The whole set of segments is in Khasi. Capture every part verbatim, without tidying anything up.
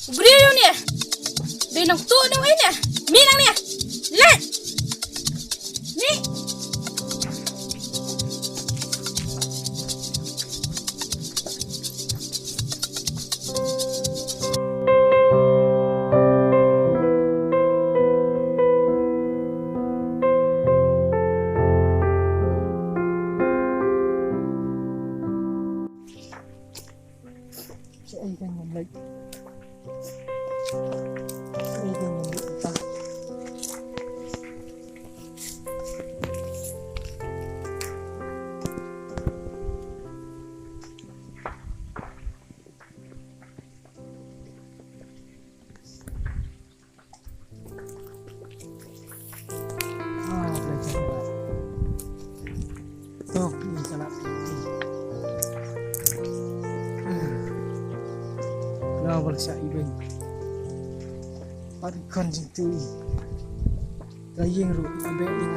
U briew ïa une. Dei nang tu nang ine. Mi nang ne. Leh. Ni. Sa ai kan ngam lek. Sa ai kan ngam lek ta. Ah, belajar berat. Tok ni salah. Ah. Lah, bersiap ibeng. Pat kon jingtui. Raying ru abek ni.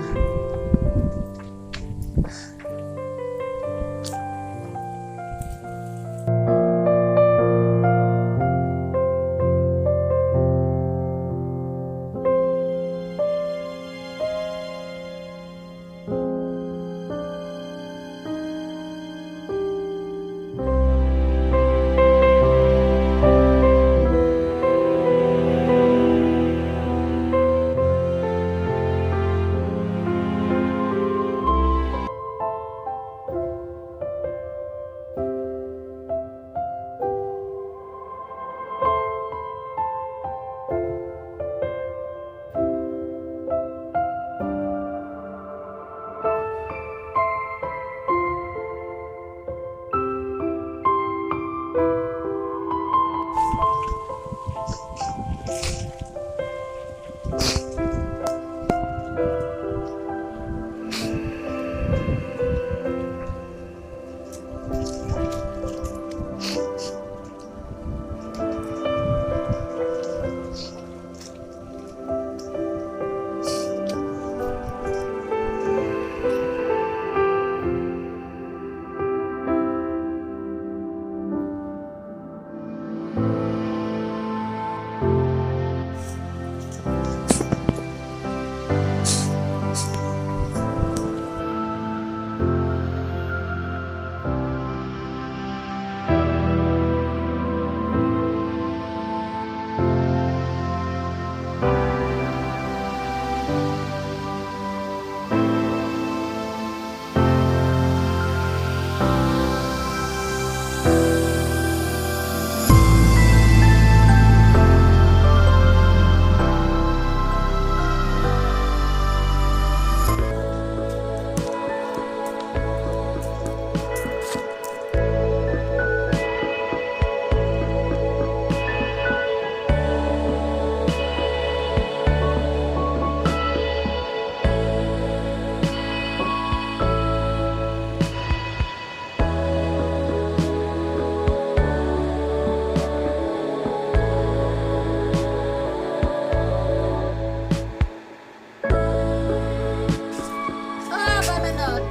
Ah, Balanot.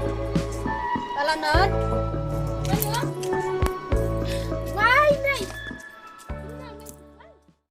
Balanot.